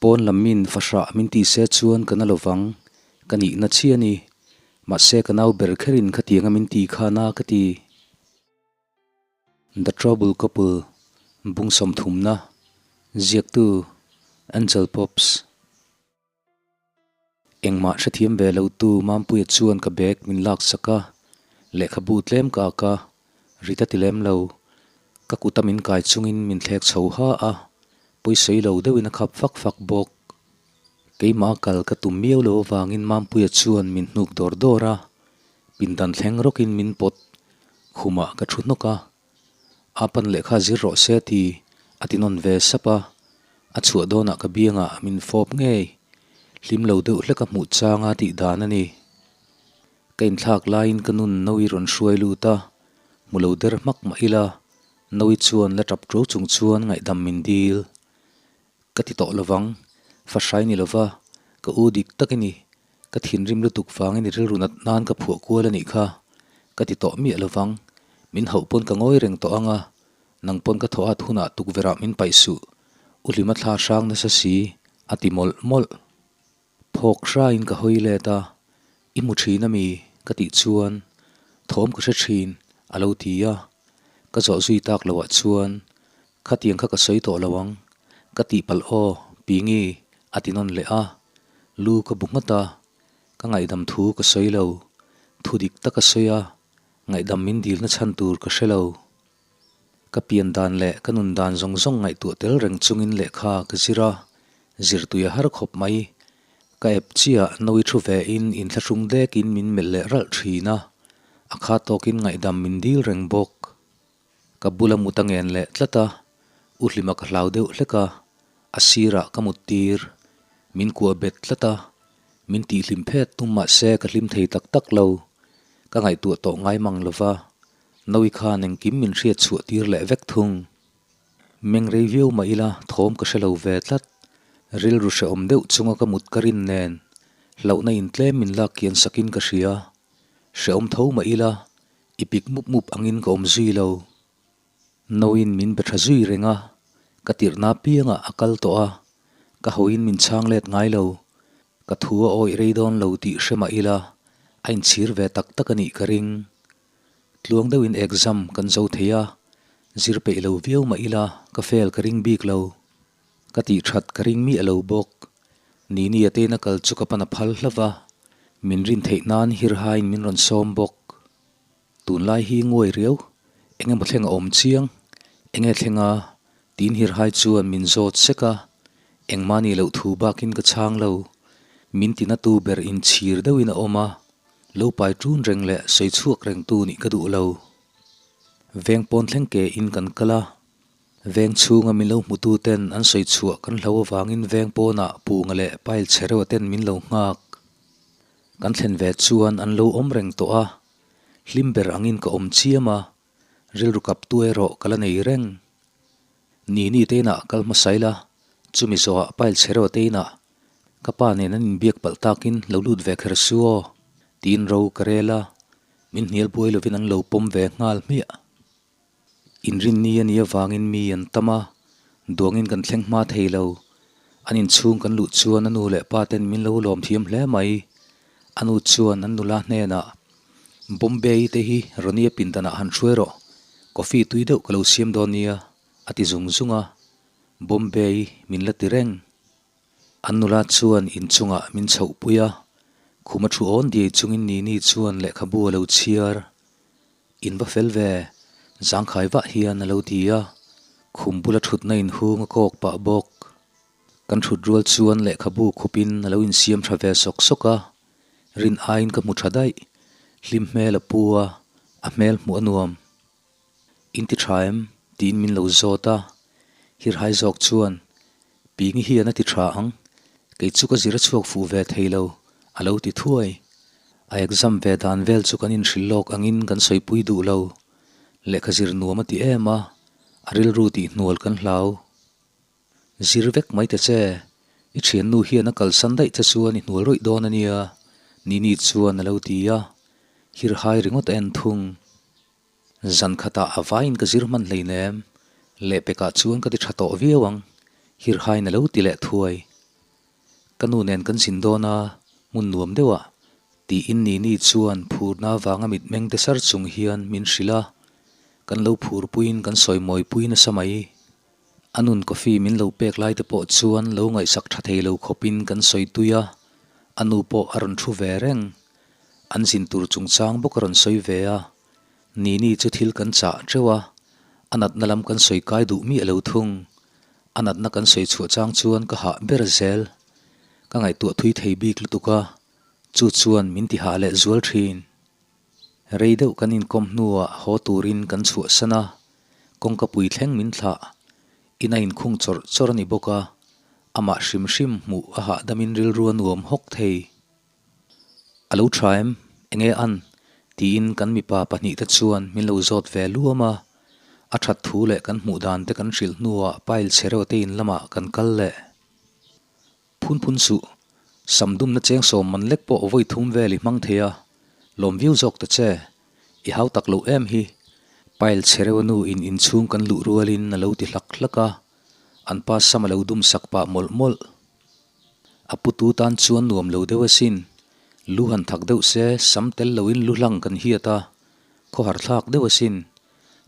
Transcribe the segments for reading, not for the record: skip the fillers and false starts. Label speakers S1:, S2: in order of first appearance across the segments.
S1: Pawn lam min fahrah min ti se chuan ka na lovang, ka nihna chi a ni. Mahse ka nau ber kherin khatianga min ti kha na ka ti. The Trouble Couple, Bung sawmthumna, Ziaktu, Angel Pops. Engmah hrethiam ve lo tu Mampuia chuan ka bag min lak sak a, lehkhabu tlem ka ak a, rit a ti lem lo. Ka kut a min kai chungin min thlek chho ha a, pawisawi lo deuhin a khap fak fak bawk. Keimah a kal ka tum miau lo avangin Mampuia chuan min hnuk dawr dawr a, pindan thleng rawkin min pawt khumah ka thu hnawk a. A pan lehkha zir rawh se ti a ti nawn ve sap a, a chhuah dawnah ka biangah min fawp ngei. Hlim lo deuh hlek a hmuh changa tih dan a ni. Ka inthlak laiin ka nun Noe rawn hruai lut a, hmu lo der hmak mah ila, Noe chuan la tap ṭo chung chuan ngaihdam min dil. Ka ti tawh lovang, fahrai ni lova, ka u dik tak i ni, ka thinrim lutuk vangin i rilru nat nan ka phuah kual a nih kha, ka ti tawh miah lovang, min hauh pawn ka ngawi reng tawh ang a, nang pawn ka thaw at hunah tukverh ah min paih suh, u hlima thla hrang nasa si, a ti mawlh mawlh. Phawk hrain ka hawi let a, I hmu thin ami? ka tih chuan, Thawm ka hre thin, a lo ti a. Ka zawh zui tak loh ah chuan, Khatiang kha ka sawi tawh lo ang, ka tih palh aw, Pingi, a ti nawn leh a. Lu ka bu nghat a, ka ngaihdam thu ka sawi lo. Thu dik tak a sawi a, ngaihdam min dilna chhan tur ka hre lo. Ka pian dan leh ka nun dan zawng zawng ngaihtuah tel reng chungin lehkha ka zir a, zirtui a har khawp mai. Ka ep chiah Noe thu ve in inthlahrung dekin min melh leh ralh thin a, a kha tawkin ngaihdam min dil reng bawk. Ka bula mut a ngen leh tlat a, U Hlima ka hlau deuh hlek a, a sirah ka mut tir. Min kuah bet tlat a, min tihhlim phet tum mahse ka hlim thei tak tak lo. Ka ngaihtuah tawh ngai mang lova, Nawi khan engkim min hriat chhuah tir leh vek thung. Meng rei viau mah ila thawm ka hre lo ve tlat. Rilru hrehawm deuh chunga ka mut ka rin nen hlauhna in tlem min lak kian sakin ka hria. Hrehawm tho mah ila i pik mup mup angin ka awm zui lo. Nawiin min be tha zui reng a, ka tirhna piangah a kal tawh a, ka hoin min chhang let ngai lo. Ka thu a awih rei dawn lo tih hre mah ila a inchhir ve tak tak a nih ka ring. Tluang deuhin exam kan zo thei a, zir peih lo viau mah ila ka fail ka ring bik lo. Ka tih that ka ring miah lo bawk. Nini a teina kal chu ka pan a phal hlauh va, min rin theih nan hirhain min rawn sawm bawk. Tunlai hi nguai riau, eng emaw thleng a awm chiang, eng nge thleng a? Tiin hirhai chuan min zawt sek a, engmah nih loh thu bakin ka chhang lo. Min tina tu ber inchhir deuhin a awm a. Lo pai ṭun reng leh sawi chhuak reng tu nih ka duh lo. Veng pawn thleng ke in kan kal a, veng chhunga min lo hmutu ten an sawi chhuah kan hlo avangin veng pawnah punga leh pile chhe reuh ten min lo nghak. Kan thlen ve chuan an lo awm reng tawh a, hlim ber angin ka awm chiam a, rilru kap tu erawh ka la nei reng. Nini te inah kal hmasa ila, chumi zawhah pile chhe reuh te inah Ka pa nen an inbiak palh takin lo lut ve kher su aw, tiin ro ka rel a, min hnial buai lovin an lo pawm ve nghal hmiah. Inrinni a nih avangin mi an tam a, duangin kan thleng hma thei lo. An inchhung kan luh chuan a nu leh pa ten min lo lawm thiam hle mai. A nu chuan an nula hnenah, Bombay te hi Ronnie pindanah han hruai rawh, coffee tui deuh ka lo siam dawn nia, a ti zung zung a. Bombay min la ti reng. An nula chuan inchungah min chhoh pui a, khum a thu awn diai chungin Nini chuan lehkhabu a lo chhiar. In va fel ve, zangkhai vah hian a lo ti a, khum bula thutna inhung a kawk pah bawk. Kan thut rual chuan lehkhabu khupin a lo insiam tha ve sawk sawk a, rin aiin ka hmu tha daih. Hlim hmel a pu a, a hmel hmuh a nuam. In ti tha em? tiin min lo zawt a, Hirhai zawk chuan, Pingi hian a ti tha ang, kei chu ka zir a chhuak fuh ve thei lo, a lo ti thuai. A exam ve dan vel chu kan inhrilh lawk angin kan sawipui duh lo. Lehkha zir nuam a ti em a, a rilru tih hnual kan hlau. Zir vek mai ta che, i thiannu hian a kalsan daih che chuan i hnual rawih dawn a nia, Nini chuan a lo ti a, Hirhai ringawt a en thung. Zan khatah a vaiin ka zir hman hleinem, lehpekah chuan ka ti tha tawh viau ang, Hirhain a lo ti leh thuai. Ka nu nen kan zin dawn a, hmun nuam deuh ah, tiin Nini chuan phurna avanga mitmeng te sar chung hian min hrilh a, kan lo phurpuiin kan sawi mawipui nasa mai. A nun coffee min lo pek lai te pawh chuan lo ngaihsak tha thei lo khawpin kan sawi tui a, a nu pawh a rawn thu ve reng. An zin tur chungchang bawk a rawn sawi ve a, Nini chu thil kan chah teuh a, a natna lam kan sawi kai duh miah lo thung. A natna kan sawi chhuah chang chuan ka hah ber zel. Ka ngaihtuah thui thei bik lutuk a, chu chuan min ti hah leh zual thin. Rei deuh kan inkawm hnuah haw turin kan chhuahsan a, kawngka pui thleng min thlah. In a inkhung chawrh chawrh a ni bawk a, amah hrim hrim hmuh a hahdamin rilru a nuam hawk thei. A lo tha em? Enge an? tiin kan mipa pahnihte chuan min lo zawt ve luam a. A that thu leh kan hmuh dan te kan hrilh hnuah pile chhe reuh te in lamah kan kal leh. Phun phun suh, sam dumna cheng sawm man lek pawh vawi thum vel i hmang thei a, lawm viau zawk ta che. I hau tak loh em hi? Pile chhe reuh a nu in inchhung kan luh rualin a lo ti hlak hlak a, an pa sam a lo dum sak pah mawlh mawlh. A putu tan chuan nuam lo deuh asin. Lu han thak deuh se, sam tel loin lu hlang kan hiat a, khawhar thlak deuh asin.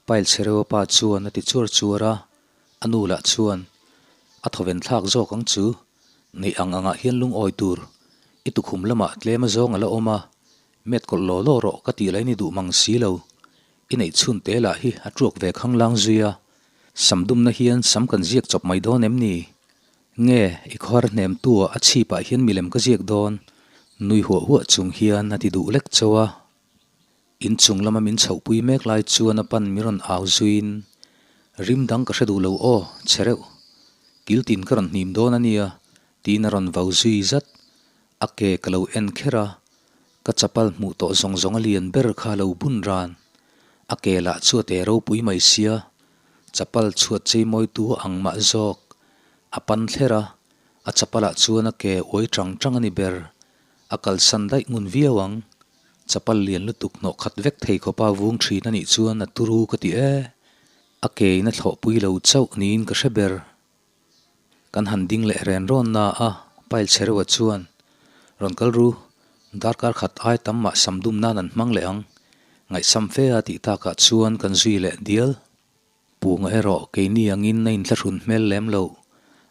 S1: Pile chhe reuh a pa chuan a ti chuar chuar a, a nu lah chuan a thawven thlak zawk ang chu. Neih ang angah hian lungawi tur i tukhum lamah tlem azawng a la awm a, met kawlh law law rawh ka tih lain i duh mang si lo. I neih chhun te lah hi a tuak ve khanglang zui a, sam dumna hian sam kan ziak chawp mai dawn em ni? Nge, i khawhar hnem tu ah a chhip ah hian milem ka ziak dawn? Nui huah huah chung hian a ti duh lek chauh a. In chung lama min chhohpui mek lai chuan a pan mi rawn au zuiin, Rim dang ka hre duh lo aw, che reuh. Kil tin ka rawn hnim dawn a nia, tiin a rawn vau zui zat. A ke ka lo en kher a, ka chapal hmuh tawh zawng zawng a lian ber kha a lo bun ran. A ke lah chu a te ropui mai sia, chapal chhuat cheimawitu a ang mah zawk. A pan thler a, a chapalah chuan a ke uai tang tang a ni ber. A kalsan daih ngun viau ang. Chapal lian lutuk hnawh khat vek thei khawpa vung thin a nih chuan a turu ka ti e. A ke in a thlawhpui lo chauh niin ka hre ber. Kan han ding leh ren rawn na a, pile chhe reuha chuan, Rawn kal ru, darkar khat ai tam mah sam dum nan an hmang leh ang. Ngaihsam fe a tih takah chuan kan zui leh dial. Punga erawh keini angin a inthlahrun hmel lem lo,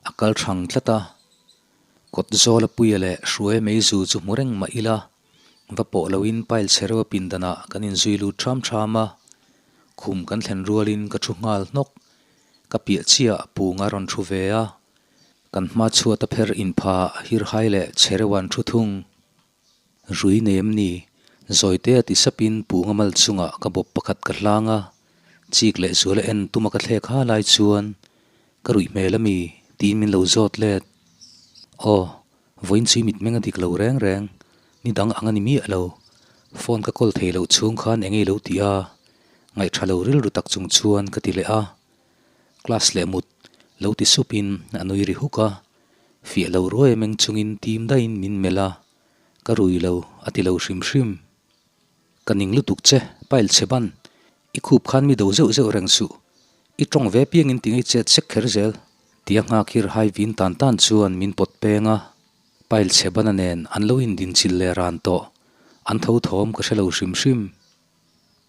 S1: a kal thang tlat a. Kawt zawla puia leh hruai meizu chu hmu reng mah ila, va pawh loin pile chhe reuha pindanah kan inzui lut ṭham ṭham a. Khum kan thlen rualin ka ṭhu nghal hnawk, ka piah chiah Punga rawn ṭhu ve a. Kan hma chhuata pher inpha hirhai leh chhe reuha an ṭhu thung. Rui nei em ni? Zawite a ti sapin Punga mal chungah ka bawp pakhat ka hlang a, chik leh zual a en tuma ka thlek ha lai chuan ka ruih hmel a mi? tiin min lo zawt let. Aw, vawiin chui mitmeng a dik lo reng reng, ni dang ang a ni miah lo. Phone ka call thei loh chhung khan eng ei lo tih a, ngaihṭha lo rilru tak chung chuan ka ti leh a. Class leh mut lo ti supin a nui ri huk a, Fiah lo ruai a meng chungin tim daihin min melh a, ka rui lo a ti lo hrim hrim. Ka ning lutuk che, pile chhe ban, i khup khan mi do zeuh zeuh reng suh, i tawng ve piangin ti ngei chet sek kher zel. Tia nghak hir hai vin tan tan chuan min pawt peng a, pile chhe bana nen an lo indinchilh leh ran tawh, an tho thawm ka hre lo hrim hrim.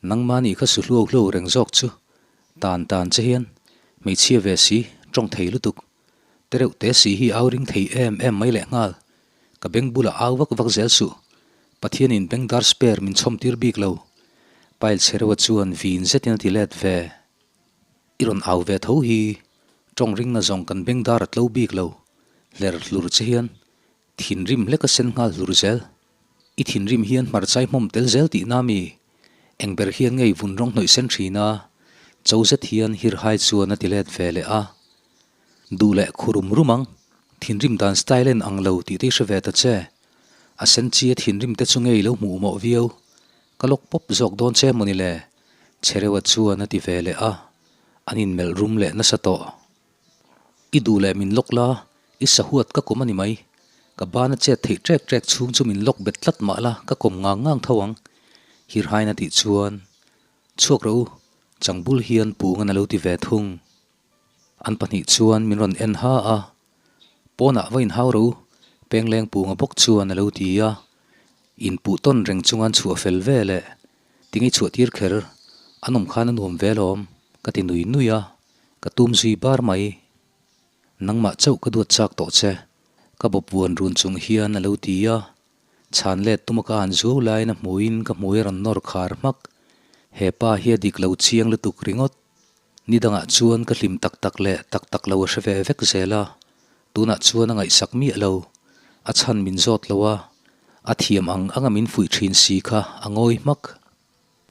S1: Nangmah nih kha su hluau hluau reng zawk chu, tan tan che hian hmeichhia ve si, tawng thei lutuk. Te reuh te si hi au ring thei em em mai leh nghal. Ka beng bulah au vak vak zel suh. Pathianin beng dar spare min chhawm tir bik lo. Pile chhe reuha chuan vin zetin a ti let ve. I rawn au ve tho hi tawng ringna zawng kan beng dar a tlo bik lo. Hler hlur che hian thinrim hlek a sen nghal hlur zel. I thinrim hian hmarchai hmawm tel zel tihna mi? Eng ber hian ngei vun rawng hnawih sen thin a? Cho zet hian hirhai chuan a ti let ve leh a. Duh leh khu rum rum ang, thinrim dan style en ang lo tih te i hre ve ta che. A sen chi a thinrim te chu ngei lo hmuh mawh viau. Ka lawk pawp zawk dawn che mawni le? Cherewa chuan a ti ve leh a, an inmelh rum leh nasa tawh. I duh leh min lawk la, i sahuat ka kawm a ni mai. Ka bana chet theih ṭek ṭek chhung chu min lawk bet tlat mah la, ka kawm ngang ngang tho ang. Hirhain a tih chuan, Chhuak rawh u, changbul hian Pungan a lo ti ve thung. An pahnih chuan min rawn en ha a, Pawnah va inhau rawh u, Penglengpunga bawk chuan a lo ti a, inpuh tawn reng chunga an chhuah fel veleh tinge chhuah tir kher an awm khan a nuam ve alawm ka ti nui nui a, ka tum zui bar mai. Nangmah chauh ka duat chak tawh che, ka bawp vuan run chung hian a lo ti a, chhan let tuma ka han zuau laiin a hmuiin ka hmui a rawn nawr khar hmak. He pa hi a dik lo chiang lutuk ringawt. Ni dangah chuan ka hlim tak tak leh tak tak lo a hre ve vek zel a, tunah chuan a ngaihsak miah lo. A chhan min zawt lo a, a thiam ang anga min fuih thin si kha a ngawi hmak.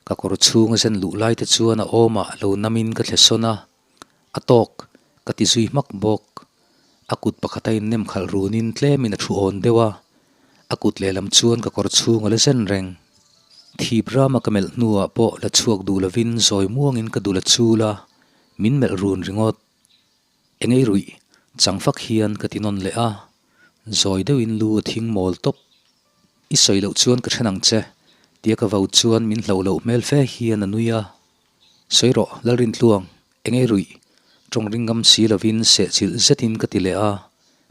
S1: Ka kawr chhung a zen luh lai te chuan a awmah lo namin ka thle sawn a, a tawk ka ti zui hmak bawk. A kut pakhat a innem khalh runin tlemin a thu awn deuh a, a kut lehlam chuan ka kawr chhung a la zen reng. Thip rama ka melh hnuah pawh la chhuak duh lovin zawi muangin ka dul a chul a, min melh run ringawt. Engei ruih chang fak hian ka ti nawn leh a, zawi deuhin lu a thing mawl tawp. I sawi loh chuan ka then ang che, tia ka vau chuan min hlauh loh hmel fe hian a nui a. Sawi rawh, Lalrintluang, engei ruih? Tawng ring ngam si lovin sehchilh zetin ka ti leh a,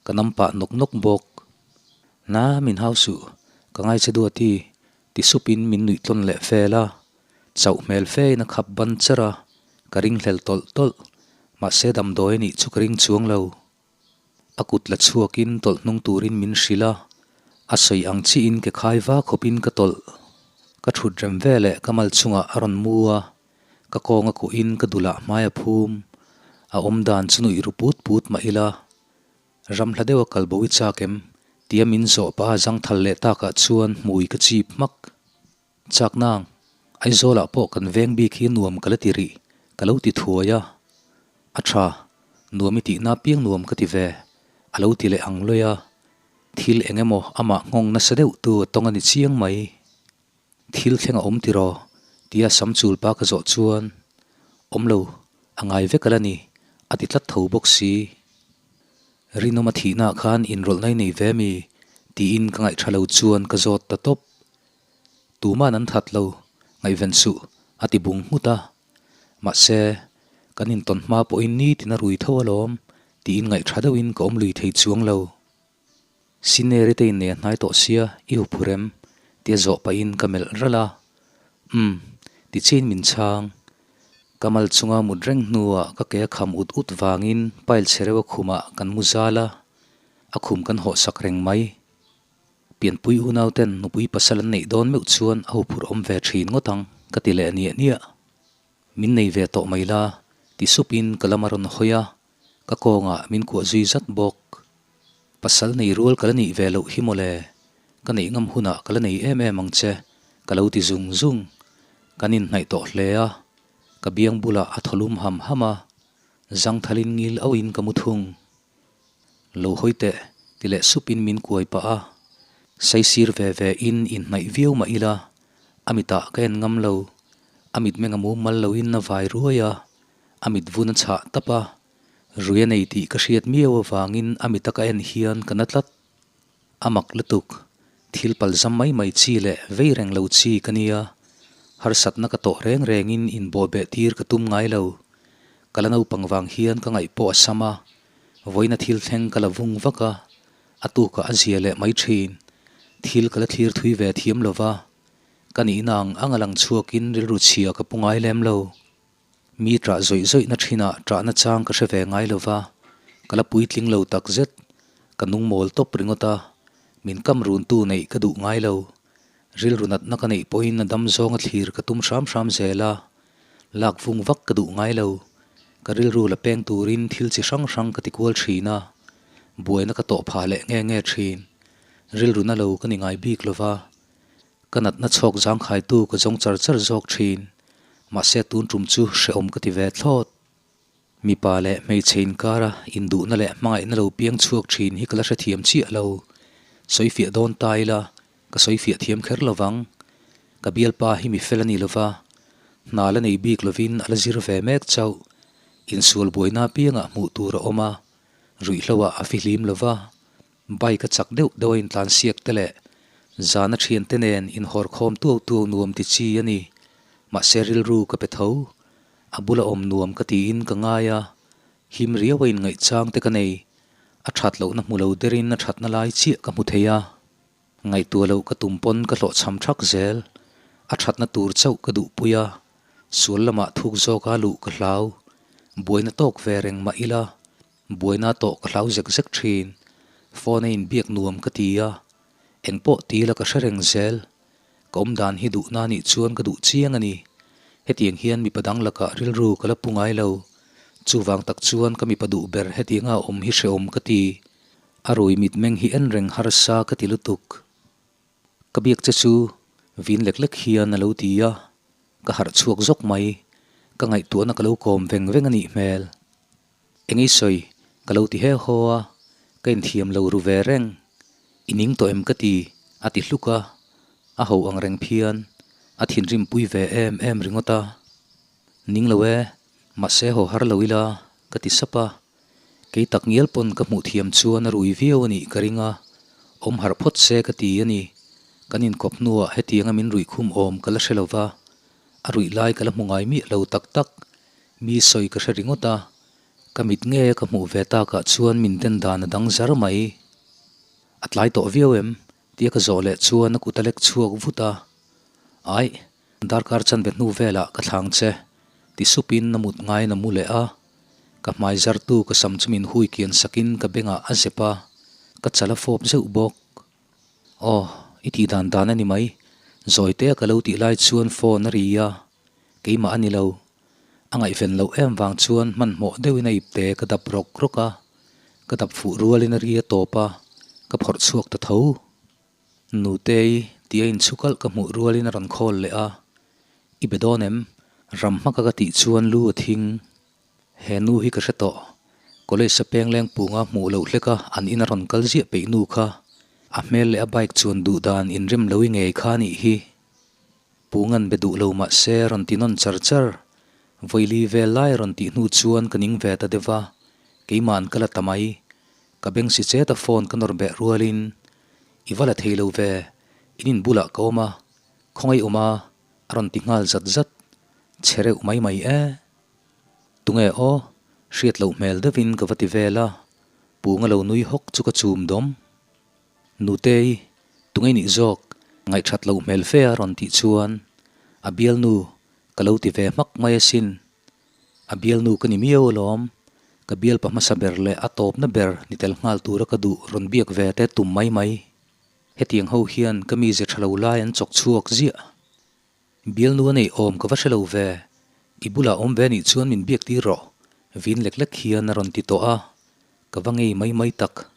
S1: ka nam pah nawk nawk bawk. Na, min hau suh, ka ngai che duati, ti supin min nuih tlawn leh fel a, chauh hmel fein a khap ban cher a, ka ringhlel tawlh tawlh, mahse damdawi a nih chu ka ring chuang lo. A kut la chhuakin tawlh hnung turin min hrilh a, a sawi ang chiin ke khai va khawpin ka tawlh. Ka thut rem veleh ka mal chungah a rawn mu a, ka kawng a kuhin ka dulah hmai a phum. A awm dan chu nuih ru put put mah ila, ram hla deuha kal bo i chak em? tia min zawh paha zangthal leh takah chuan hmui ka chip hmak. Chak nang, Aizawlah pawh kan veng bik hi nuam ka la ti rih, ka lo ti thuai a. A tha, nuam i tihna piang nuam ka ti ve, a lo ti leh ang lawi a. Thil eng emaw amah nghawng nasa deuh tu a tawng a ni chiang mai. Thil thleng a awm tiraw? tia sam chul pa ka zawh chuan, Awm lo, a ngai vek a la ni, a ti tlat tho bawk si. Rinawm a thihnaah khan inrawlhna i nei ve mi? tiin ka ngaihṭha lo chuan ka zawt ta tawp. Tuma'n an that lo, ngaihven suh, a ti bung nghut a. Mahse, kan intawn hma pawhin nitin a rui tho alawm, tiin ngaihṭha deuhin ka awm lui thei chuang lo. Sineri te innei a hnai tawh sia, i huphur em? tia zawh pahin ka melh ralh a. Umm, ti chiin min chhang. Ka mal chunga mut reng hnuah ka ke a kham ut ut vangin pile chhe reuh a khumah kan mu zal a, a khum kan hawhsak reng mai. Pianpui unau ten nupui pasal an neih dawn meuh chuan a huphurh awm ve thin ngawt ang ka ti leh niah niah. Min nei ve tawh mai la ti supin ka lam a rawn hawi a, ka kawngah min kuah zui zat bawk. Pasal nei rual ka la nih ve loh hi mawle, ka neih ngam hunah ka la nei em em ang che ka lo ti zung zung. Kan inhnaih tawh hle a, ka biang bulah a thaw lum ham ham a, zangthalin ngil auhin ka mu thung. Lo hawi teh, ti leh supin min kuai pah a. Saisir ve ve in inhnaih viau mah ila, a mitah ka en ngam lo. A mitmeng a mumal loin a vai ruai a, a mit vun a chhah tap a. Rui a nei tih ka hriat miau avangin a mita ka en hian ka na tlat. A mak lutuk, thil palzam mai mai chi leh vei reng lo chi ka nia. Harsatna ka tawh reng rengin inbawhbeh tir ka tum ngai lo. Ka la naupang vang hian ka ngaih pawh a sam a, vawiina thil thleng ka la vung vak a, a tukah a zia leh mai thin. Thil ka la thlir thui ve thiam lo va, ka nihna ang ang a lang chhuakin rilru chhia ka pu ngai lem lo. Mi ṭah zawih zawihna ṭhinah ṭahna chang ka hre ve ngai lo va, ka la puitling lo tak zet. Ka nung mawl tawp ringawt a, min kam runtu neih ka duh ngai lo. Rilru natna ka neih pawhin a dam zawnga thlir ka tum hram hram zel a, lak vung vak ka duh ngai lo. Ka rilru la peng turin thil chi hrang hrang ka ti kual ṭhin a, buaina ka tawh phah leh nge nge ṭhin. Rilru na lo ka ni ngai bik lo va, Ka natna chhawk zangkhaitu ka zawng char char zawk thin. Mahse tun tum chu hrehawm ka ti ve thlawt. Mipa leh hmeichhe inkara induhna leh hmangaihna lo piang chhuak thin hi ka la hrethiam chiah lo. Sawifiah dawn ta ila, ka sawifiah thiam kher lovang. Ka bialpa hi mi fel a ni lova, hna la nei bik lovin a la zir ve mek chauh. Insual buaina piangah hmuh tur a awm a, ruihhloah a fihlim lova. Bike a chak deuh deuh a intlan siak te leh zana thiante nen inhawr khawm tuau tuau nuam ti chi a ni. Mahse rilru ka pe tho. A bula awm nuam ka tiin ka ngai a, him riau a inngaih chang te ka nei. A that lohna hmu lo derin a thatna lai chiah ka hmu thei a. Ngaihtuah loh ka tum pawn ka hlawhchham thak zel. A thatna tur chauh ka duhpui a, sual lamah thuk zawka luh ka hlau. Buaina tawk ve reng mah ila, buaina tawh ka hlau zek zek thin. Phone a inbiak nuam ka ti a, engpawh ti ila ka hre reng zel. Ka awm dan hi duhna nih chuan ka duh chiang a ni. Hetiang hian mipa dang lakah rilru ka la pu ngai lo. Chuvang tak chuan ka mipa duh ber hetianga awm hi hrehawm ka ti. A rui mitmeng hi en reng harsa ka ti lutuk. Ka biak che chu vin lek lek hian a lo ti a, ka harh chhuak zawk mai. Ka ngaihtuahna ka lo kawm veng veng a nih hmel. Eng ei sawi ka lo ti he haw a, ka inthiam lo ru ve reng. I ning tawh em ka ti, a ti hluk a, a ho ang reng phian. A thinrim pui ve em em ringawt a. Ning lo e, mahse haw har lo ila, ka ti sap a. Kei tak ngial pawn ka hmuh thiam chuan a rui viau a nih ka ring a, awm harh phawt se ka ti a ni. Kan inkawp hnuah hetianga min ruih khum awm ka la hre lo va, a ruih lai ka la hmu ngai miah lo tak tak. Mi sawi ka hre ringawt a, ka mit nge ka hmuh ve takah chuan min den dan a dang zar mai. A tlai tawh viau em? tia ka zawh leh chuan a kut a lek chhuak vut a, Aih, darkar chanve hnu velah ka thlang che, ti supin a mut ngaiin a mu leh a. Ka hmai zartu ka sam chu min hui kian sakin ka bengah a zep a, ka chal a fawp zeuh bawk. Aw, i tih dan dan a ni mai, Zawitea ka lo tih lai chuan phone a ri a, keimah a ni lo. A ngaihven loh em vang chuan hmanhmawh deuhin a ipte ka dap rawk rawk a, ka dap fuh rualin a ri a tawp a, ka phawrh chhuak ta tho. Nutei tia inchhukalh ka hmuh rualin a rawn khawl leh a, I be dawn em? Ram hmaka ka tih chuan lu a thing. He nu hi ka hre tawh. College a pengleng punga hmuh loh hlek a an in a rawn kal ziah peih nu kha. A hmel leh a bike chuan duh dan inrem lo i ngei kha nih hi. Pungan be duh lo mah se rawn ti nawn char char. Vawili vel lai rawn tih hnu chuan ka ning ve ta deuh va, keima'n ka la ta mai. Ka beng si chet a phone ka nawr beh rualin, I va la thei lo ve, in in bulah ka awm a, khawngaih awm a, a rawn ti nghal zat zat. Chhe reuh mai mai e. Tunge aw? Hriat loh hmel deuhin ka va ti vel a, Punga lo nui hawk chu ka chum dawm. Nutei, tunge nih zawk? Ngaihthat loh hmel fe a rawn tih chuan, A bialnu, ka lo ti ve hmak mai asin. A bialnu ka ni miau alawm. Ka bialpa hmasa ber leh a tawpna ber ni tel nghal tura ka duh rawn biak ve te tum mai mai. Hetiang ho hian ka mize tha lo lai an chawk chhuak ziah. Bialnu a nei awm ka va hre lo ve. I bulah awm ve nih chuan min biak tir rawh. Vin lek lek hian a rawn ti tawh a, ka va ngei mai mai tak.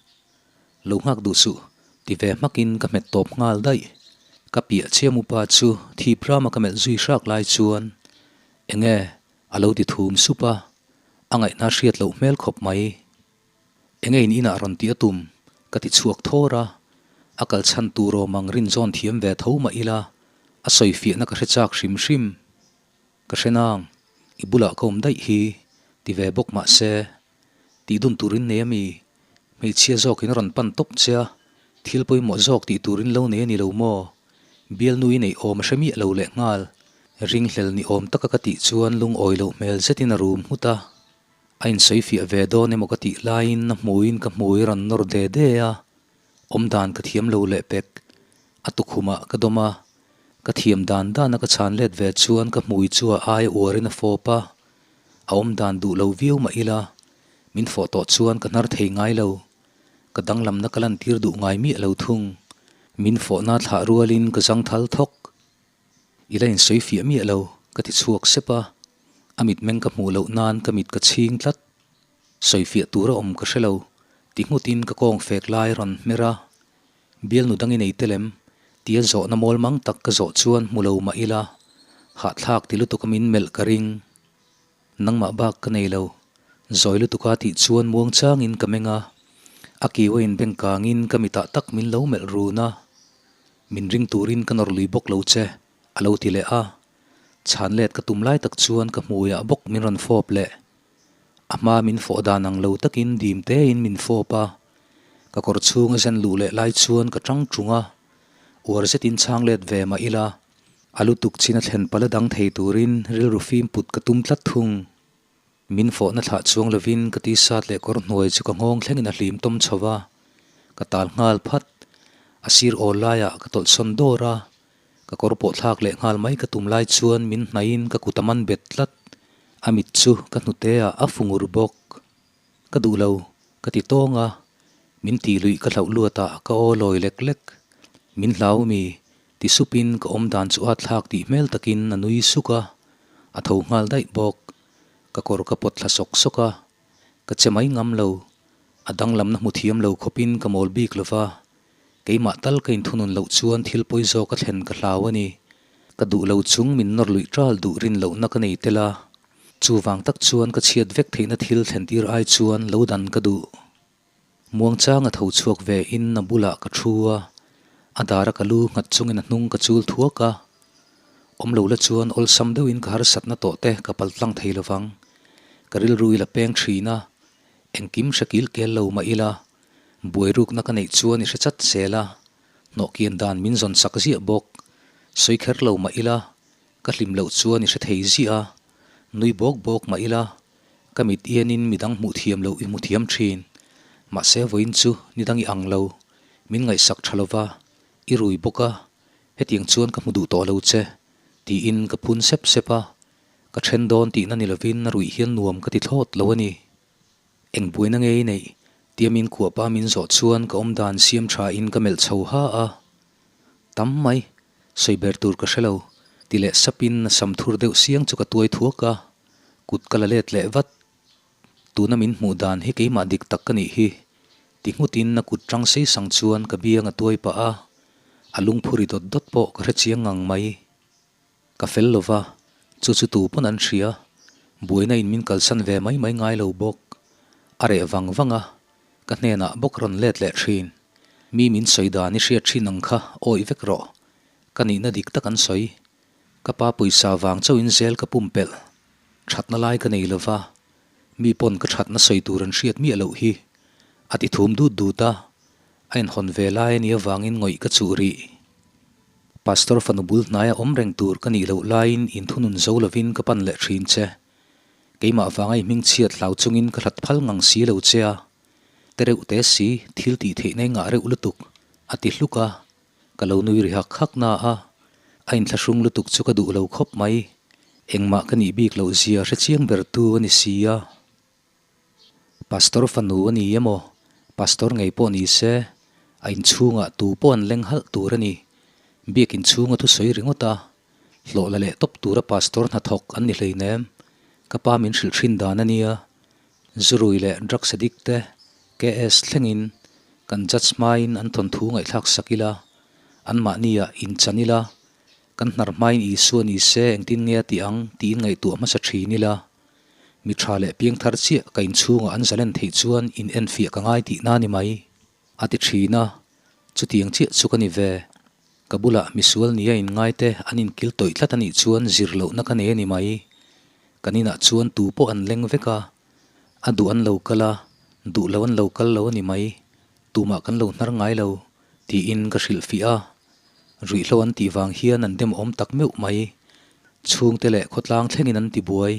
S1: Lo nghak duh suh, ti ve hmakin ka hmet tawp nghal daih. Ka piah chiam upa chu thip rama ka melh zui hrak lai chuan enge a lo ti thum sup a, a ngaihna hriat loh hmel khawp mai. Enge in inah rawn tih a tum? Ka ti chhuak thawr a, a kal chhan tur awm ang rin zawn thiam ve tho mah ila, a sawi fiahna ka hre chak hrim hrim. Ka hre nang, i bulah ka awm daih hi, ti ve bawk mah se, tih dun turin nei a mi? Hmeichhia zawkin a rawn pan tawp che a, thil pawimawh zawk tih turin lo nei a ni lo maw? Bialnu i neih awm a hre miah lo leh nghal, ringhlel ni awm taka ka tih chuan lungawi loh hmel zetin a rum nghut a. A insawi fiah ve dawn emaw ka tih laiin a hmuiin ka hmui rawn nawr de de a, awm dan ka thiam lo leh pek. A tukhumah ka dawm a, ka thiam dan dana ka chhan let ve chuan ka hmui chu a aia uarin a fawp a, a awm dan duh lo viau mah ila, min fawh tawh chuan ka hnar thei ngai lo. Ka danglamna ka lantir duh ngai miah lo thung. Min fawhna thlah rualin ka zangthal thawk. I la insawi fiah miah lo, ka ti chhuak sep a. A mitmeng ka hmuh loh nan ka mit ka chhing tlat. Sawi fiah tur a awm ka hre lo, ti nghutin ka kawng fek lai a rawn hmer a. Bialnu dang i nei tel em? tia zawhna mawl mang tak ka zawh chuan hmu lo mah ila, hahthlak ti lutuk a min melh ka ring. Nangmah bak ka nei lo, zawi lutuk a tih chuan muang changin ka meng a. A kiu a inbeng kangin ka mitah tak min lo melh run a. Min ring turin ka nawr lui bawk lo che, a lo ti leh a. Chhan let ka tum lai tak chuan ka hmuiah bawk min rawn fawp leh. A hma min fawh dan ang lo takin dim tein min fawp a. Ka kawr chhung a zen luh leh lai chuan ka tang tung a. Uar zetin chhang let ve mah ila, a lutuk chin a thlen pala dang thei turin rilru fim put ka tum tlat thung. Min fawhna thlah chuang lovin ka t-shirt leh kawr hnuai chu ka nghawng thlengin a hlim tawm chho va, ka tal nghal phat. A sir awl laiah ka tawlhsawn dawr a, ka kawr pawh thlak leh nghal mai ka tum lai chuan min hnaihin ka kut a man bet tlat. A mit chu ka hnute ah a fu ngur bawk. Ka duh lo, ka ti tawng a, min tih luih ka hlauh luat ah ka aw lawi lek lek. Min hlau mi, ti supin ka awm dan chu a thlak tih hmel takin a nui suk a, a tho nghal daih bawk. Ka kawr ka pawt thla sawk sawk a, ka che mai ngam lo. A danglamna hmu thiam lo khawpin ka mawl bik lo va, keimah tal ka inthunun loh chuan thil pawi zawk a thlen ka hlau a ni. Ka duh lo chung min nawr luih ṭal duh rin lohna ka nei tel a, chuvang tak chuan ka chhiat vek theihna thil thlen tir ai chuan lo dan ka duh. Muangchang a tho chhuak ve in a bulah ka thu a, a dar a ka lu nghat chungin a hnung ka chul thuak a. Awm lo la chuan awlsam deuhin ka harsatna tawh te ka pal tlang thei lovang. Ka rilru ila peng thin a, engkim hre kil kel lo mah ila, buai rukna ka neih chuan i hre chat zel a, hnawhkian dan min zawn sak ziah bawk. Sawi kher lo mah ila, ka hlim loh chuan i hre thei ziah a, nui bawk bawk mah ila, Ka mit ianin midang hmuh thiam loh i hmu thiam thin. Mahse vawiin chu nidang i ang lo. Min ngaihsak tha lova, i rui bawk a, hetiang chuan ka hmu duh tawh lo che, tiin ka phun sep sep a. Ka then dawn tihna ni lovin a ruih hian nuam ka ti thlawt lo a ni. Eng buaina nge i neih? Tia min kuahpa min zawh chuan ka awmdan siam tha in ka melh chho ha a. Tam mai, sawi ber tur ka hre lo, ti leh sapin a sam thur deuh siang chu ka tuai thuak a. Kut ka la let leh vat. Tuna min hmuh dan hi keimah dik tak ka nih hi. Ti nghutin a kut tang sei sang chuan ka biang a tuai pah a, a lungphu ri dawt dawt pawh ka hre chiang ngang mai. Ka fel lo va, chu chu tu pawn an hria. Buaina in min kalsan ve mai mai ngai lo bawk. A reh vang vang a, ka hnenah bawk rawn let leh thin. Mi min sawi dan i hriat thin ang kha awih vek rawh. Ka nihna dik tak an sawi. Ka pa pawisa vang chauhin zel ka pumpelh. Thatna lai ka nei lova, mi pawn ka thatna sawi tur an hriat miah loh hi. A ti thum dut dut a, a inhawn ve lai a nih avangin ngawih ka chuh rih. Pastor fanu bul hnaia awm reng tur ka nih loh laiin inthunun zo lovin ka pan leh thin che. Keimah vanga i hmingchhiat hlau chungin ka hlat phal ngang si lo che a. Te reuh te si, thil tih theihna i ngah reuh lutuk, a ti hluk a. Ka lo nui ri hak hak na a, a inthlahrung lutuk chu ka duh lo khawp mai. Engmah ka nih bik loh zia hre chiang ber tu a ni si a. Pastor fanu a ni emaw, Pastor ngei pawh ni se, a inchhungah tu pawh an leng halh tur a ni. Biak inchhunga thusawi ringawt a, hlawh la leh tawp tura Pastor hnathawk an ni hleinem. Ka pa min hrilh hrin dan a nia. Zurui leh drugs addict te KS thlengin kan judge hmain an thawnthu ngaihthlak sak ila, anmahniah inchan ila, kan hnar hmain Isua ni se engtin nge a tih ang tiin ngaihtuah hmasa thin ila, mi tha leh piangthar chiah ka inchhungah an zalen theih chuan in enfiah ka ngai tihna ni mai, a ti thin a, chutiang chiah chu ka ni ve. Ka bulah misual nia inngaite an inkil tawih tlat a nih chuan zir lohna ka nei a ni mai. Kan inah chuan tu pawh an leng vek a, a duh an lo kal a, duh lo an lo kal lo a ni mai, tumah kan lo hnar ngai lo, tiin ka hrilh fiah a. Ruihhlo an tih vang hian an demawm tak meuh mai. Chhungte leh khawtlang thlengin an ti buai.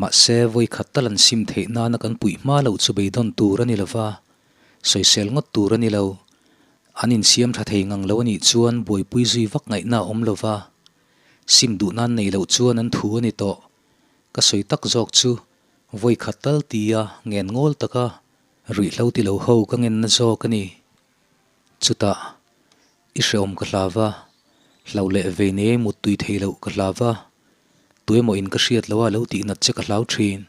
S1: Mahse, vawi khat tal an sim theih nana kan puih hma loh chu beidawn tur a ni lo va, sawisel ngawt tur a ni lo. An insiam tha thei ngang lo a nih chuan buaipui zui vak ngaihna a awm lo va, sim duh nan nei loh chuan an thu a ni tawh. Ka sawi tak zawk chu vawi khat tal tia ngen ngawl taka ruihhlo ti lo ho ka ngenna zawk a ni. Chutah, i hrehawm ka hlau va, hlauh leh vei nei mut tui thei loh ka hlau va, tuemaw in ka hriat loh a lo tih nat che ka hlau thin.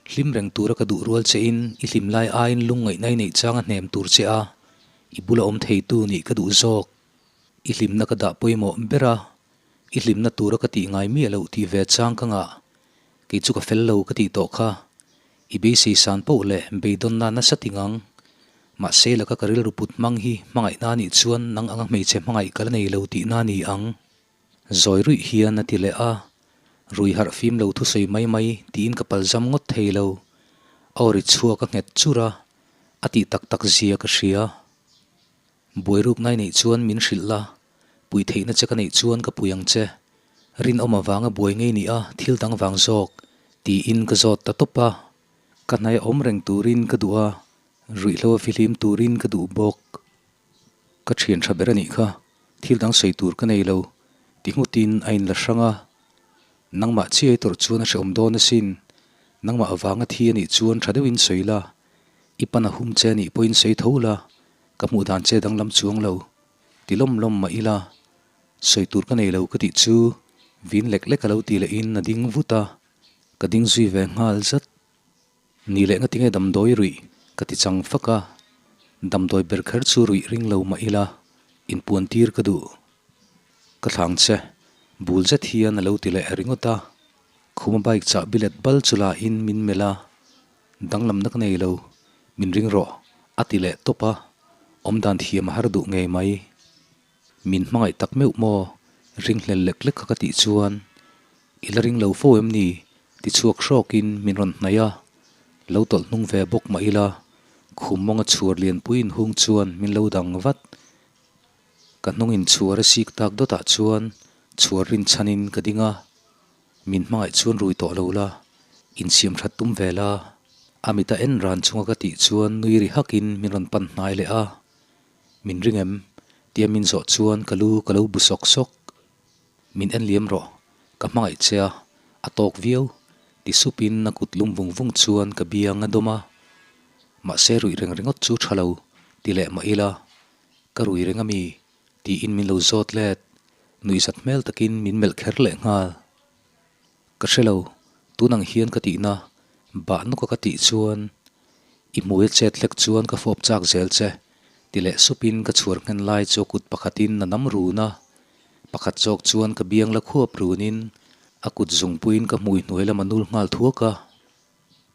S1: Hlim reng tura ka duh rual che in i hlim lai aiin lungngaihna i neih chang a hnem tur che a, i bula awm theitu nih ka duh zawk. I hlimna ka dah pawimawh ber a, i hlimna tura ka tih ngai miah loh tih ve chang ka ngah. Kei chu ka fel lo ka tih tawh kha. I beisei san poh leh beidawnna nasa ti ngang. Mahse laka ka rilru put hmang hi hmangaihna nih chuan nang anga hmeichhe hmangaih ka la nei lo tihna ni ang. Zawi ruih hian a ti leh a, rui harh fim lo thusawi mai mai tiin ka palzam ngawt thei lo. A aw ri chhuak a nghet chur a, a tih tak tak zia ka hria. Buai ruk nai neih chuan min hrilh la, pui theihna che ka neih chuan ka pui ang che. Rinawm avanga buai ngei nih a, thil dang vang zawk. Tiin ka zawt ta tawp a, ka hnaih a awm reng turin ka duh a, ruihhlo a fihlim turin ka duh bawk. Ka thian tha ber a nih kha, thil dang sawi tur ka nei lo, ti nghutin a inla hrang a. Nangmah chiai tawrh chuan a hrehawm dawn asin, nangmah avanga thi a nih chuan tha deuhin sawi la, i pan a hum che a nih pawhin sawi tho la, ka hmuh dan che danglam chuang lo, ti lawm lawm mah ila. Sawi tur ka nei lo ka tih chu vin lek lek a lo ti lehin a ding vut a, ka ding zui ve nghal zat. Ni leh ngatinge damdawi ruih ka ti chang fak a, damdawi ber kher chu ruih ring lo mah ila inpuan tir ka duh. Ka thlang che, bul zet hian a lo ti leh ringawt a, khuma bike chah bilet bal chu la in min melh a, danglamna ka nei lo, min ring rawh a ti leh tawp a, awmdan thiam a har duh ngei mai. Min hmangaih tak meuh maw? Ringhlel lek lek kha ka tih chuan, I la ring lo fo em ni? ti chhuak hrawkin min rawn hnaih a, lo tawlh hnung ve bawk mah ila, khum mawnga chhuar lianpui inhung chuan min lo dang vat. Ka hnung inchhuar a sik tak dawtah chuan chhuar rinchhanin ka ding a, Min hmangaih chuan rui tawh lo la, insiam that tum ve la, a mit a en ran chunga ka tih chuan nui ri hakin min rawn pan hnai leh a. Min ring em? Tia min zawh chuan ka lu ka lo bu sawk sawk. Min en liam rawh, ka hmangaih che a, a tawk viau, ti supin a kut lum vung vung chuan ka biang a dawm a. Mahse ruih reng ringawt chu tha lo, ti leh mah ila, ka rui reng a mi? Tiin min lo zawt let, nuihzat hmel takin min melh kher leh nghal. Ka hre lo, tun ang hian ka tihna, bah nawka ka tih chuan i hmui a chet hlek chuan ka fawp chak zel che, ti leh supin ka chhuar nghen lai chu a kut pakhatin a nam run a, pakhat zawk chuan ka biang la khuap runin a kut zungpuiin ka hmui hnuai lam a nul nghal thuak a.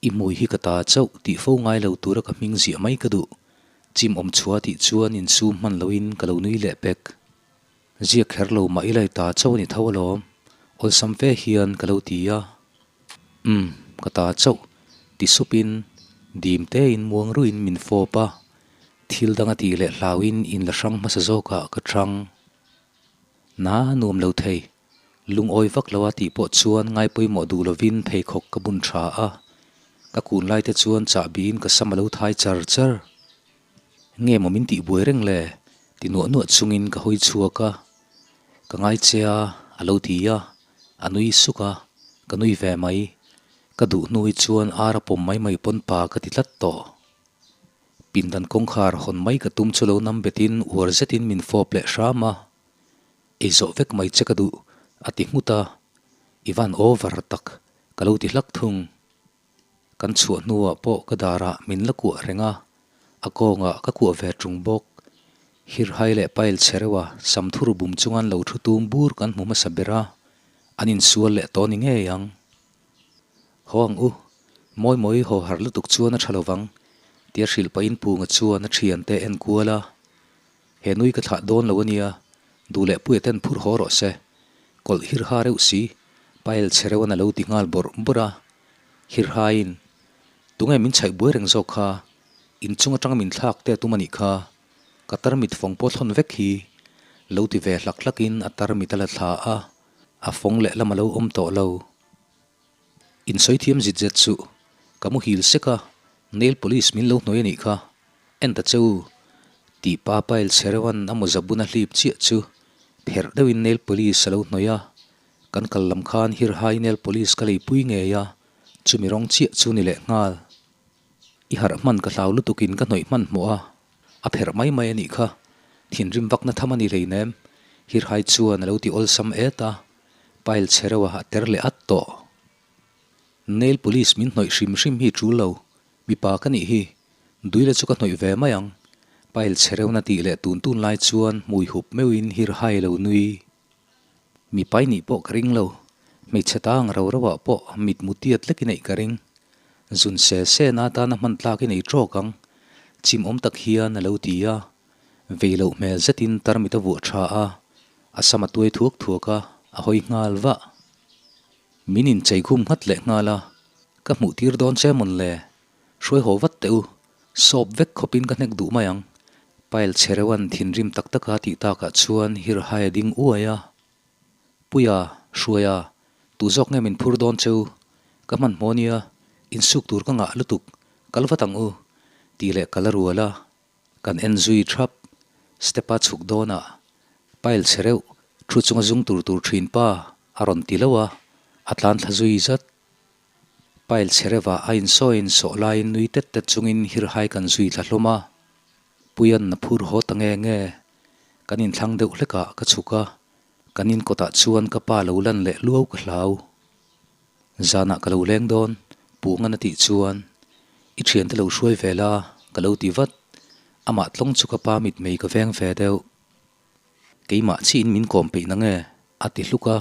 S1: I hmui hi ka ta chauh tih fo ngai lo tura ka hming ziah mai ka duh, chim awm chhuah tih chuan insum hman loin ka lo nui leh pek. Ziak kher lo mah ila i ta chauh a ni tho alawm, awlsam fe hian ka lo ti a. Umm, ka ta chauh, ti supin dim tein muang ruiin min fawp a, thil dang a tih leh hlauin in la hrang hmasa zawkah ka hrang. Na nuam lo thei, lungawi vak lo a tih pawh chuan ngai pawimawh duh lovin pheikhawk ka bun tha a, ka kun lai te chuan chahbiin ka sam a lo thai char char. Nge maw min tih buai reng le? ti nuah nuah chungin ka hawi chhuak a, Ka ngai che a, a lo ti a, a nui suk a, ka nui ve mai. Ka duh hnu hi chuan ar a pawm mai mai pawn pa ka ti tlat tawh. Pindan kawngkhar hawn mai ka tum chu lo nam betin uar zetin min fawp leh hram a, Ei zawh vek mai che ka duh, a ti nghut a, I van over tak, ka lo ti hlak thung. Kan chhuah hnuah pawh ka darah min la kuah reng a, a kawngah ka kuah ve ṭung bawk. Hirhai leh pail chhe reuha samthur bum chunga an lo thu tum bur kan hmu hmasa ber a, an insual leh tawh ni ngei ang. Haw ang u, mawi mawi haw harh lutuk chuan a ṭha lo vang, tia hrilh pahin Punga chuan a ṭhiante en kual a. He nui ka thlah dawn lo a nia, duh leh puia ten phur haw rawh se. Kawlh hirha reuh si, pail chhe reuh an a lo ti nghal bawrh bawrh a. Hirhain, Tunge min chhaih buai reng zawk kha? Inchung atanga min thlak te a tum a nih kha. Ka tarmit fawng pawh thlawn vek hi. Lo ti ve hlak hlakin a tarmit a la thla a, a fawng lehlam a lo awm tawh lo. Insawi thiam zit zet suh. Ka muhil sek a, nail polish min lo hnawih a nih kha. En ta che u. Tih pa pile chhe reuhan a mawza bun a hlip chiah chu pherh deuhin nail polish a lo hnawih a. Kan kal lam khan Hirhai nail polish ka leipui ngei a, chumi rawng chiah chu ni leh nghal. I harh hman ka hlau lutukin ka hnawih hmanhmawh a, a pherh mai mai a nih kha. Thinrim vakna tham a ni hleinem. Hirhai chuan a lo ti awlsam et a. Pile chhe reuh a ter leh at tawh. Nail polish min hnawih hrim hrim hi tul lo, mipa ka nih hi, Duila chu ka hnawih ve mai ang. Pile chhe reuhna tih leh tun tun lai chuan hmui hup meuhin hirhai lo nui. Mipa i nih pawh ka ring lo, hmeichhe tang ro ro ah pawh mitmu tiat lek i neih ka ring. Zun se se na atana hman tlak i nei tawk ang, chimawm tak hian a lo ti a. Vei loh hmel zetin tarmit a vuah tha a, a sam a tuai thuak thuak a, a hawi nghal vah. Min inchei khum nghat leh nghal a, ka hmuh tir dawn che mawn le? Hruai haw vat teh u, sawp vek khawpin ka hnek duh mai ang. Pile chhe reuhan thinrim tak taka tih takah chuan Hirhai a ding uai a. Puia, Hruaia, tu zawk nge min phur dawn cheu? Ka hmanhmawh nia, insuk tur ka ngah lutuk, kal vat ang u, tih leh kal a rual a. Kan en zui thap, step a chhuk dawnah pile chhe reuh thu chunga zung tur tur thin pa a rawn ti lo a, a tlan thla zui zat. Pile chhe reuhah a insawi insawh laiin nui tet tet chungin hirhai kan zui thla hlawm a. Puia'n a phur haw ta nge nge. Kan inthlang deuh hlekah ka chhuk a, kan inkawtah chuan ka pa lo lan leh luau ka hlau. Zanah ka lo leng dawn, Puhngan a tih chuan, I thiante lo hruai ve la, ka lo ti vat. Amah tlawng chu ka pa mitmei ka veng ve deuh. Keimah chiin min kawm peih na nge? a ti hluk a.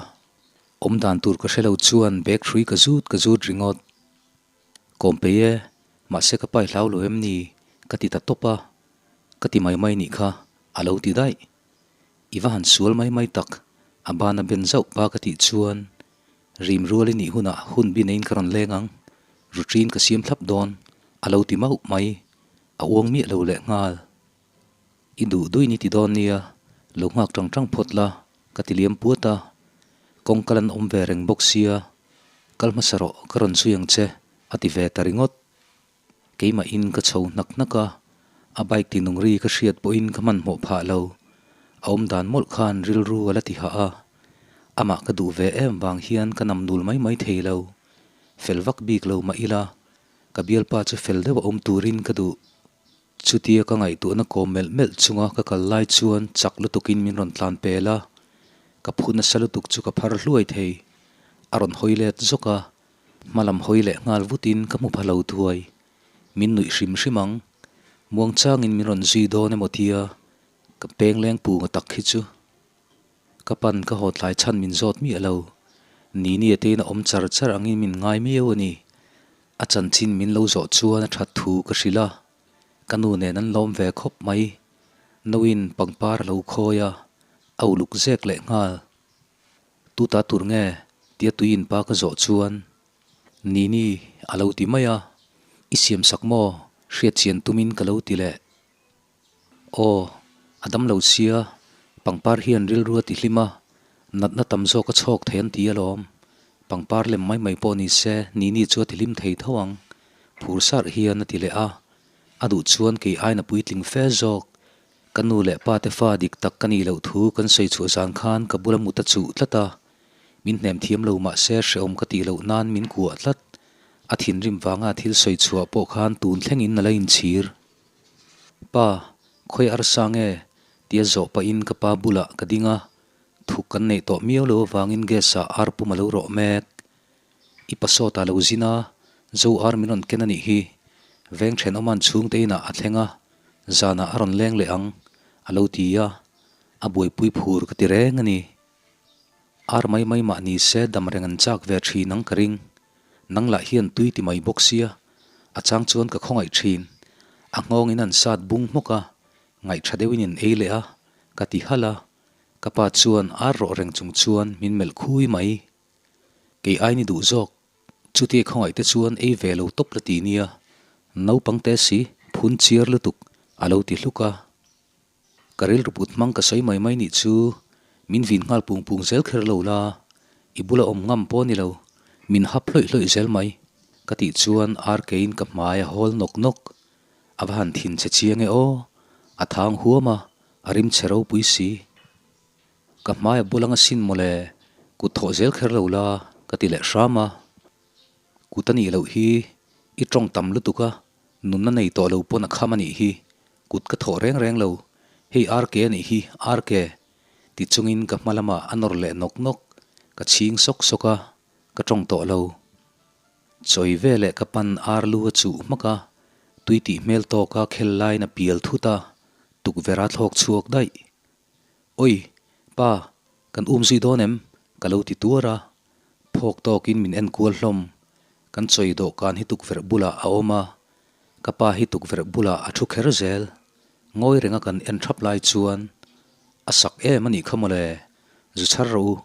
S1: Awm dan tur ka hre lo chuan bag hrui ka zut ka zut ringawt. Kawm peih e, mahse ka pai hlau lo em ni? ka ti ta tawp a. Ka ti mai mai nih kha, a lo ti daih. I va han sual mai mai tak, a ban a ben zauh pa ka tih chuan rim rual i nih hunah hun bi neiin ka rawn leng ang, routine ka siam thlap dawn, a lo ti mauh mai, a uang miah lo leh nghal. I duh duin i ti dawn nia, lo nghak tang tang phawt la, ka ti liam puat a, kawngka lan awm ve reng bawk sia, kal hmasa rawh ka rawn zui ang che, a ti ve ta ringawt. Keimahin ka chho hnak hnak a, a bike tinung ri ka hriat pawhin ka hmanhmawh phah lo. A awm dan mawlh khan rilru a la ti hah a, amah ka duh ve em vang hian ka nam nul mai mai thei lo. Fel vak bik lo mah ila, ka bialpa chu fel deuh a awm turin ka duh. Chutia ka ngaihtuahna kawm melh melh chunga ka kal lai chuan chak lutukin min rawn tlan pel a, ka phu nasa lutuk chu ka phar hluai thei. A rawn hawi let zawk a, Hma lam hawi leh nghal vutin ka hmu pha lo thuai. Min nuih hrim hrim ang. Muangchangin min rawn zui dawn emaw tia ka peng leng pu nga tak hi chu. Ka pan ka haw tlai chhan min zawt miah lo. Nini a tein a awm char char angin min ngai miau a ni. A chanchin min lo zawh chuan a that thu ka hrilh a. Ka nu nen an lawm ve khawp mai. Nauin pangpar a lo khawi a, a uluk zek leh nghal. Tu ta tur nge? tia tuiin pa ka zawh chuan, Nini a lo ti mai a, I siam sak maw? Hriat chian tumin ka lo ti leh. Aw, a dam lo sia, pangpar hian rilru a ti hlim a, natna tam zawk a chhawk thei an ti alawm. Pangpar lem mai mai pawh ni se Nini chu a ti hlim thei tho ang, phur sarh hian a ti leh a, a duh chuan kei aina puitling fe zawk Ka nu leh pa te fa dik tak ka nih loh thu kan sawi chhuah zan khan ka bula mut a chuh tlat a, min hnem thiam lo mah se hrehawm ka tih loh nan min kuah tlat. A thinrim vanga thil sawi chhuah pawh khan tun thlengin a la inchhir. Pa, khawi arsa nge? tia zawh pahin ka pa bulah ka ding a, thuk kan neih tawh miau lo avangin gas ah ar pum a lo rawh mek. I pasawt ah lo zin a, zo ar min rawn ken a nih hi. Veng thenawman chhungte inah a thleng a, zanah a rawn leng leh ang, a lo ti a, a buaipui phur ka ti reng a ni. Ar mai mai mah ni se dam reng an chak ve thin ang ka ring. Nang lah hian tui ti mai bawk sia, a chang chuan ka khawngaih thin. A nghawngin an sat bung hmawk a, ngaih tha deuhin in ei leh a, ka ti halh a. Ka pa chuan ar rawh reng chung chuan min melh khui mai. Kei ai ni duh zawk, chutia khawngaih te chuan ei ve lo tawp la ti nia, naupang te si, phun chiar lutuk, a lo ti hluk a. Ka rilru put hmang ka sawi mai mai nih chu, min vin nghal pung pung zel kher lo la, i bula awm ngam pawh ni lo, min hap hlawih hlawih zel mai, ka tih chuan ar keiin ka hmai a hawl nawk nawk, a va han thin che chiang e aw, a thang huam a, a rim che ropui si. Ka hmai a bul anga sin mawle, kut thawh zel kher lo la, ka ti leh hram a. Kut a nih loh hi, i tawng tam lutuk a, nunna nei tawh lo pawn a kham a nih hi, kut ka thawh reng reng lo, hei RK a nih hi, RK, ti chungin ka hma lamah a nawr leh nawk nawk, ka chhing sawk sawk a, ka tawng tawh lo. Chawi veleh ka pan ar lu a chuh hmak a, tui tih hmel tawka khel laiin a pial thut a, tukverh a thlawk chhuak daih. Oi, pa, kan um zui dawn em? Ka lo ti tuar a. Phawk tawkin min en kual hlawm. Kan chawi dawhkan hi tukverh bulah a awm a, ka pa hi tukverh bulah a thu kher zel. Ngawi renga kan en thap lai chuan, A sak em a nih kha mawle, zu chhar rawh u,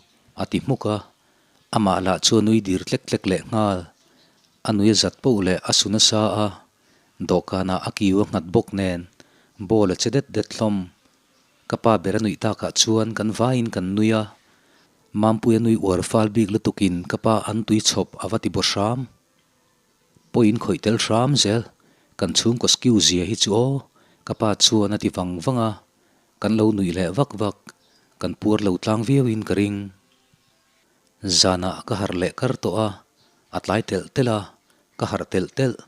S1: a ti hmuk a. Amah lah chu a nui dir tlek tlek leh nghal. A nui a zat poh leh a su nasa a, dawhkanah a kiu a nghat bawk nen, ball a che det det hlawm. Ka pa ber a nuih takah chuan kan vaiin kan nui a, Mampuia nui uar fal bik lutukin ka pa an tui chhawp a va ti baw hram. Pawi in khawih tel hram zel, kan chhungkaw skew zia hi chu aw, ka pa chuan a ti vang vang a, kan lo nuih leh vak vak, kan puar lo tlang viau in ka ring. Zanah ka harh leh kar tawh a, a tlai telh telh a, ka harh telh telh.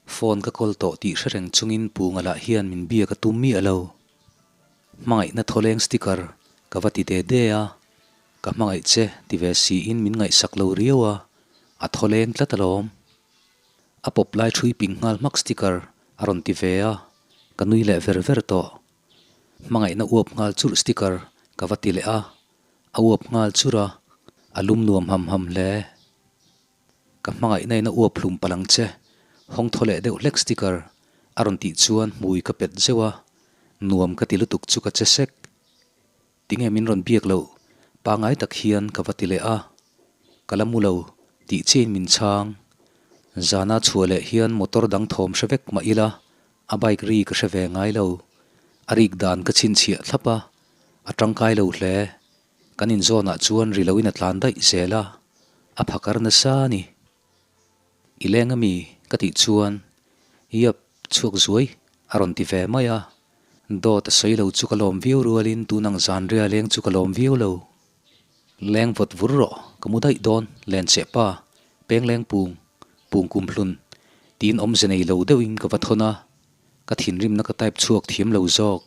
S1: Phone ka kawl tawh tih hre reng chungin Punga lah hian min biak a tum miah lo. Hmangaihna thawleng sticker ka va ti de de a, ka hmangaih che ti ve siin min ngaihsak lo riau a, a thawleng tlat alawm. A pawp lai ṭhui ping nghal hmak sticker a rawn ti ve a, ka nui leh ver ver tawh. Hmangaihna uap nghal churh sticker ka va ti leh a, a uap nghal churh a, a lum nuam ham ham hle. Ka hmangaihna in a uap hlum palh ang che, hawng thaw leh deuh hlek sticker a rawn tih chuan hmui ka pet zeuh a, nuam ka ti lutuk chu ka che sek. Tinge min rawn biak loh? Pangai tak hian ka va ti leh a, ka la mu lo tih chiain min chhang. Zana chhuah leh hian motor dang thawm hre vek mah ila a bike ri ka hre ve ngai lo. A rik dan ka chhinchhiah thlap a, a tangkai lo hle. Kan inzawnah chuan ri loin a tlan daih zel a, a phakar nasa a ni. I leng ami? ka tih chuan, Yep, chhuak zuai, a rawn ti ve mai a. Dawt a sawi lo chu ka lawm viau rualin tun ang zan ria leng chu ka lawm viau lo. Leng vawt vur rawh, ka mu daih dawn, len cheh pa, peng leng pung, pung kum hlun, tiin awmze nei lo deuhin ka va thawn a, ka thinrimna ka type chhuak thiam lo zawk.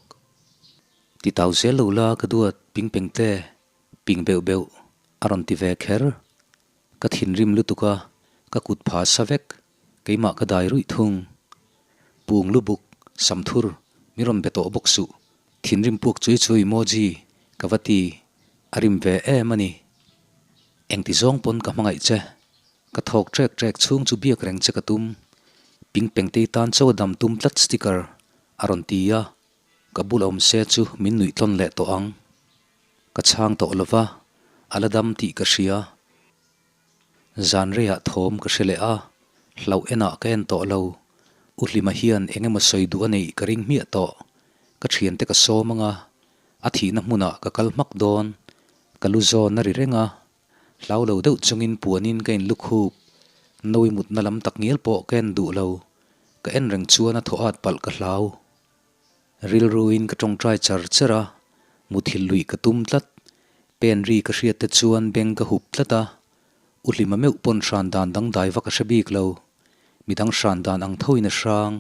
S1: Ti tau zel lo la ka duat ping peng te, ping beuh beuh a rawn ti ve kher. Ka thinrim lutuk a, ka kut pha sa vek, keimah ka dai ruih thung. Pung lubuk, samthur, mi rawn be tawh bawk suh, thinrim puak chui chui emoji ka va ti, a rim ve em a ni. Engti zawng pawn ka hmangaih che, ka thawk trek trek chhung chu biak reng che ka tum. Ping pengtei tan chaw a dam tum tlat sticker a rawn ti a. Ka bul awm se chu min nuih tlawn leh tawh ang. Ka chhang tawh lo va, a la dam tih ka hria. Zan reiah thawm ka hre leh a, hlauh enah ka en tawh lo. U Hlima hian eng emaw sawi duh a neih ka ring hmiah tawh. Ka thiante ka sawm ang a, a thihna hmunah ka kal hmak dawn. Ka lu zawn a ri reng a, hlau lo deuh chungin puanin ka inlukhup. Nawi mutna lam tak ngial pawh ka en duh lo. Ka en reng chuan a thaw at palh ka hlau. Rilruin ka tawngtai char char a, muthilh luih ka tum tlat. Pen ri ka hriat te chuan beng ka hup tlat a, U Hlima meuh pawn hran dan dangdai vak a hre bik lo. Midang hran dan ang thoin a hrang.